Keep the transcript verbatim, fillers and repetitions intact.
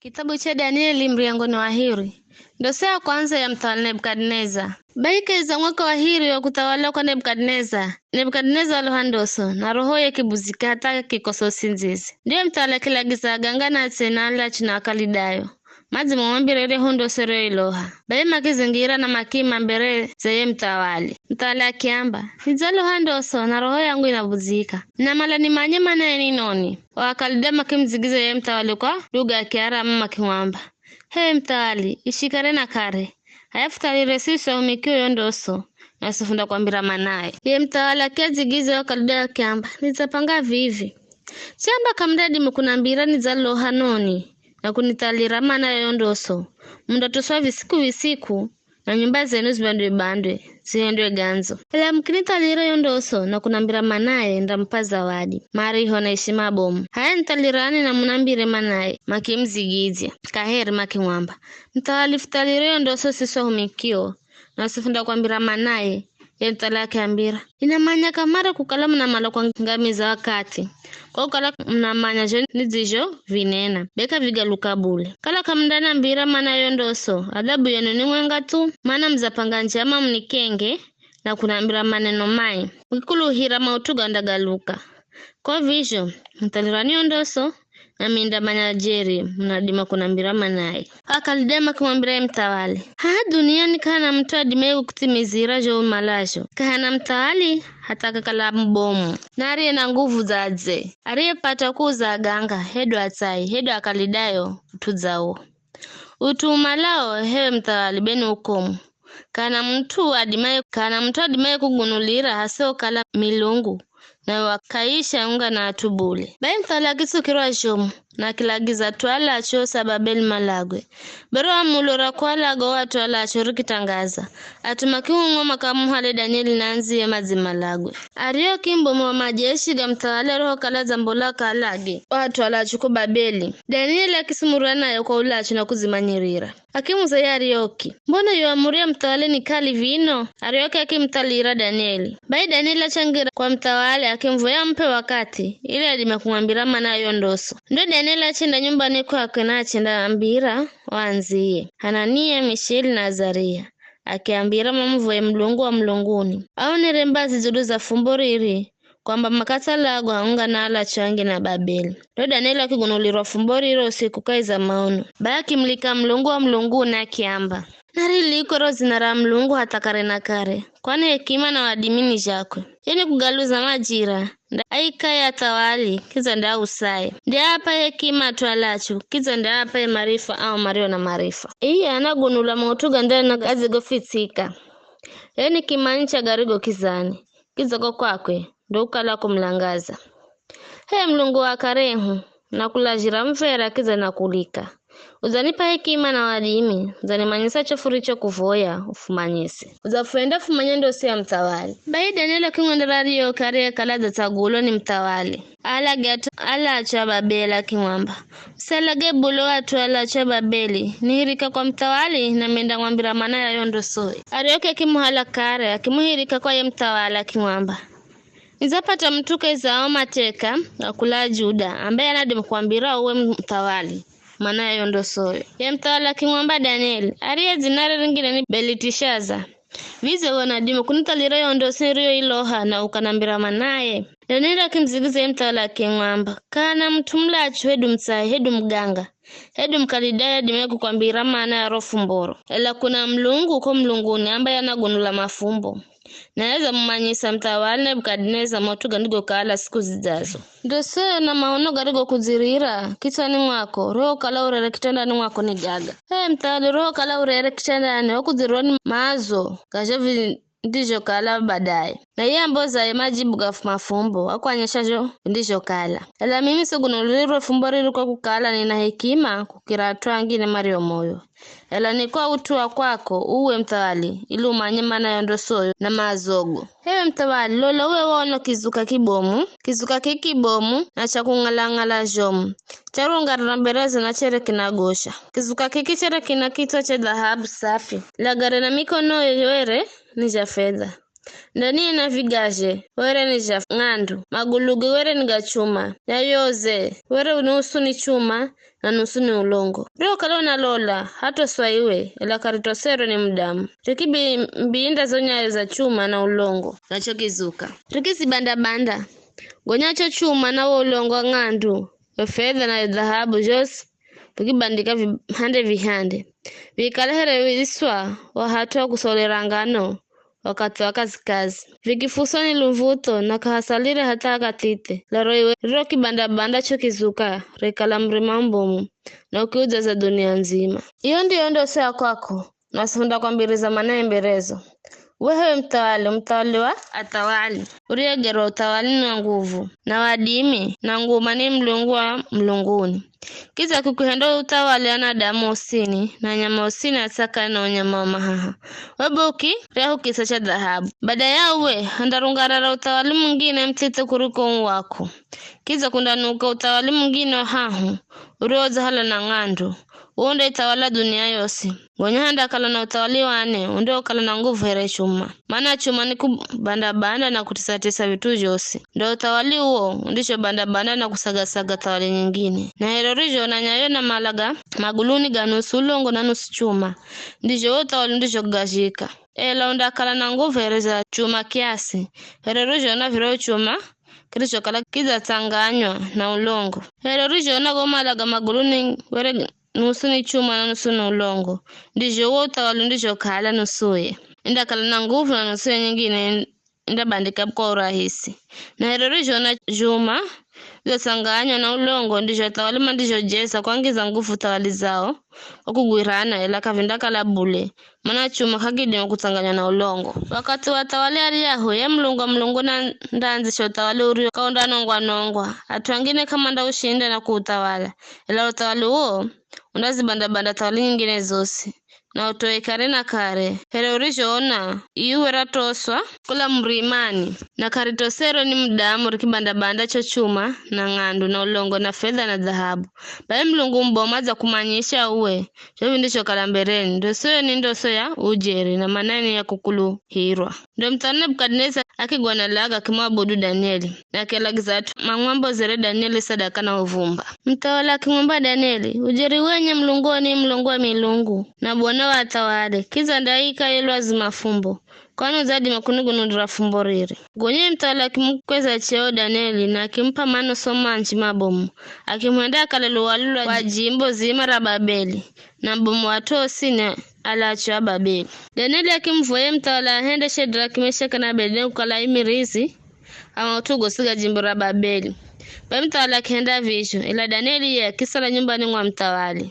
Kitabu cha Danieli, mriango ni wa hiri. Ndoso ya kwanza ya muthawali Nebukadneza. Bai kahi za mwaka wa hiri wa kuthawala kwa Nebukadneza, Nebukadneza waloha ndoso, na rohoye kibuzika hatha kikosa usindzizi. Ndiye muthawali akilagiza aganga na atse na alachu na Akalidayo, madzi mumwambire iryahu ndoso riyo iloha. Bai makizingira na makiima mbere za ye muthawali. Muthawali akiamba, "Nidzaloha ndoso, na roho yangu inabuzika. Ninamala nimanye manaye ni noni." O Akalidayo makimudzigiza ye muthawali kwa lugha ya Kiaramu, makimwamba, "H'e muthawali, ishi kare na kare. H'aya futhalire siswi ahumikio yo ndoso, naswi fundakwambira manaye." Ye muthawali akiadzigiza o Akalidayo akiamba, "Nidzapanga vivi. Chamba k'amundadima kunambira nidzaloha noni na kunithalira manaye yo ndoso, mundatoswa visiku visiku, na nyumba zenu zibandwe-bandwe, zihendwe gandzo. Ela mukinithalira yo ndoso na kunambira manaye, ndamup'a zawadi, mariho na ishima bomu. H'aya nithalirani na munambire manaye." Makimudzigidzya kaheri makimwamba, "Muthawali, futhalire yo ndoso siswi ahumikio, naswi fundakwambira manaye." Ye muthawali akiambira, "Ninamanya kamare kukala munamala kwangamiza wakathi, kwa kukala munamanya zho nidzizhovinena, be k'avigaluka bule. Kala k'amundanambira manaye yo ndoso, adhabu yenu ni mwenga thu, mana mudzapanga njama munikenge na kunambira maneno mai, mukikuluhira maut'u gandagaluka. Kwa vizho, muthalirani yo ndoso, nami nindamanya jeri munadima kunambira manaye." Akalidayo makimwambira ye muthawali, "Haha dhuniani k'ahana mut'u adimaye kukuthimizira zho umalazho. K'ahana muthawali hatha akakala mubomu, na ariye na nguvu dza adze, ariyepata kuuza aganga, hedu atsai, hedu Akalidayo ut'u dza uwo. Ut'u umalao, h'ewe muthawali, be ni ukomu. K'ahana mut'u adimaye, k'ahana mut'u adimaye kugunulira hasiho kukala milungu, na wakaisha unga na at'u bule." Bai muthawali akitsukirwa zhomu, na akilagiza at'u alachu osi a Babeli malagwe. Be ro amulo ra kualaga o at'u alachu rikitangaza, at'u makiung'wa makamuhale Danieli na andziye madzi malagwe. Arioki mubomu wa majeshi ga muthawali arihokala adzambola akalage o at'u alachu ko Babeli, Danieli akisumurira naye kwa ulachu na kudzimanyirira. Akimuza ye Arioki, "Mbona yo amuri ya muthawali ni kali vino?" Arioki akimuthalira Danieli. Bai Danieli achangira kwa muthawali akimuvoya amup'e wakathi ili adime kumwambira manaye yo ndoso. Ndo Danieli achenda nyumbani kwakwe na achendaambira o andziye, Hanania, Mishaeli na Azaria, akiambira mamuvoye Mulungu wa mulunguni, aonere mbazi dzulu za fumbo riri, kwamba makatsalagwa haunga na alachu angine a Babeli. Ndo Danieli akigunulirwa fumbo riro usiku kahi za maono. Bai akimulika Mulungu wa mulunguni akiamba, "Narilikwe ro dzina ra Mulungu hatha kare na kare, kwani hekima na wadimi ni zhakwe. Ye ni kugaluza majira, nda aikaye athawali, kidza nda ausaye. Nde aapaye hekima at'u alachu, kidza nde aapaye marifa ao mario na marifa. Iye anagunula maut'u ga ndani na gadzigofitsika. Ye ni kimanyisha garigo kizani, kidza ko kwakwe ndo kukala kumulangaza. H'e Mulungu wa karehu, nakulazhira muv̱era kidza nakulika. Udzanipa hekima na wadimi, udzanimanyisa cho furicho kuvoya, ufumanyise. Udzafwenda fumanye ndoso ya muthawali." Bai Danieli akimwendera Arioki ariyekala adzatsagulwa ni muthawali, alage at'u alachu a Babeli akimwamba, "Usialage bule o at'u alachu a Babeli, nihirika kwa muthawali, nami nindamwambira manaye yo ndosoye." Arioki akimuhala kare, akimuhirika kwa ye muthawali akimwamba, "Nidzapata mut'u kahi za ao mateka a kula Juda, ambaye anadima kuambira uwe muthawali manaye yo ndosoyo." Ye muthawali akimwamba Danieli, ariye dzinare ringine ni Beliteshaza, "Vidze we unadima kunithalira yo ndoso niriyoiloha na ukanambira manaye?" Danieli akimudzigiza ye muthawali akimwamba, "K'ahana mut'u mulachu hedu mutsai hedu muganga, hedu Mukalidaya adimaye kukwambira mana ya ro fumboro. Ela kuna Mulungu ko mulunguni ambaye anagunula mafumbo, naye adzamumanyisa muthawali Nebukadineza maut'u gandigokala siku zidzazo. Ndosoyo na maono garigokudzirira kitswani mwako, roho ukala urere kitandani mwako ni gaga. H'e muthawali, roho ukala urere kitandani wakudzirirwa ni maazo ga zho vi-, ndizhokala badaye. Na iye ambozaye majibu ga fu-, mafumbo, wakuanyesha zho ndizhokala. Ela mimi sigunulirirwe fumbo riri kwa kukala nina hekima kukira at'u angine mario moyo. Ela ni kwa ut'u wa kwako uwe muthawali, ili umanye mana ya ndosoyo na maazogo. H'ewe muthawali, lola uwe wono kizuka kibomu, kizuka kiki kibomu na cha kung'ala-ng'ala zhomu, charungarira mbereze na chere kinagosha. Kizuka kiki chere kina kitswa cha dhahabu safi, lagare na mikono yoyere ni zha fedha. Ndani ena vigazhe were ni zha ng'andu, maguluge were ni ga chuma, na yoze were nusu ni chuma na nusu ni ulongo. Riokala unalola hatoswa iwe, ela karitoserwe ni mudamu. Rikibi-, mbinda zo nyayo za chuma na ulongo nacho kizuka, rikizibanda-banda. Gonya cho chuma na wo ulongo wa ng'andu, yo fedha na yo dhahabu, zhosi vikibandika vihande-vihande, vikala here viswa wa hat'u wa kusolera ngano wakathi wa kazikazi. Vikifuswa ni lumvutho na k'ahasalire hatha akathithe. Laro iwe riro kibanda-banda cho kizuka rikala murima mbomu na ukiudzaza dunia ndzima. Iyo ndiyo ndoso ya kwako, nasi hundakwambiriza mana emberezo. Wehewe mthawali, mthawali wa athawali, uriyegerwa uthawali na nguvu, na wadimi, na nguma ni Mlungu wa mlunguni. Kiza kikuhenda uthawali anadamu osini, na nyama osini atsakane na unyama wa mahaha. Webuki, riahu kisa cha dhahabu. Baada ya uwe, andarungarara uthawali mwingine mtsitse kuriko uu wako. Kiza kundanuka uthawali mwingine wa hahu, uriodzahalwa na ng'andu, uwo nde ithawala dunia yosi. Gonya handakala na uthawali wa ne, undiokala na nguvu here chuma. Mana chuma ni kubanda-banda na kutisa-tisa vit'u zhosi. Ndo uthawali uwo undizhobanda-banda na kusaga-saga thawali nyingine. Na here urizhona nyayo na malaga maguluni ga nusu ulongo na nusu chuma, ndizho wo uthawali undizhogazhika. Ela undakala na nguvu here za chuma kiasi, here urizhona viro chuma kirizhokala kidzatsanganywa na ulongo. Here urizhona go malaga maguluni were nusu ni chuma na nusu ni ulongo, ndizho wo uthawali undizhokala nusuye. Indakala na nguvu na nusuye nyingine indabandika kwa urahisi. Na here urizhona zhuma zhotsanganywa na ulongo, ndizho athawali mandizhojeza kwangiza nguvu thawali zao kwa kugwirana, ela k'avindakala bule, mana chuma k'akidima kutsanganywa na ulongo. Wakathi wa athawali aryahu, ye Mlungu wa mlungu na ndaandzisha uthawali urio kaundanongwa-nongwa. At'u angine k'amandaushinda na kuuthawala, ela uthawali uwo undazibanda-banda thawali nyingine zosi, na utowe kare na kare. Here urizhoona, iwe ratoswa kula murimani, na karitoserwe ni mudamu rikibanda-banda cho chuma na ng'andu na ulongo na fedha na dhahabu. Bai Mlungu mubomu adzakumanyisha uwe zho vindizhokala mbereni, ndosoyo ni ndoso ya ujeri na manani ya kukuluhirwa. Ndo muthawali Nebukadineza akigwa na laga akimwabudu Danieli, na akialagiza at'u mamwambozere Danieli sadaka na uvumba. Muthawali akimwamba Danieli, "Ujeri wenye Mlungu ni Mlungu wa milungu, na Bwana wa athawali, kiza ndaika ye lwazi mafumbo, kwani udzadima kunigunulira fumbo riri." Gonya ye muthawali akimukweza cheo Danieli na akimup'a manoso manji mabomu, akimuhenda akale luwali lwa jimbo zima ra Babeli, na mubomu wa at'u osini alacho a Babeli. Danieli akimuvoya ye muthawali ahende Shedraki, Meshaki na Abedinego kukala aimirizi a maut'u gosi ga jimbo ra Babeli. Bai muthawali akihenda vizho, ela Danieli ye akisala nyumbani mwa muthawali.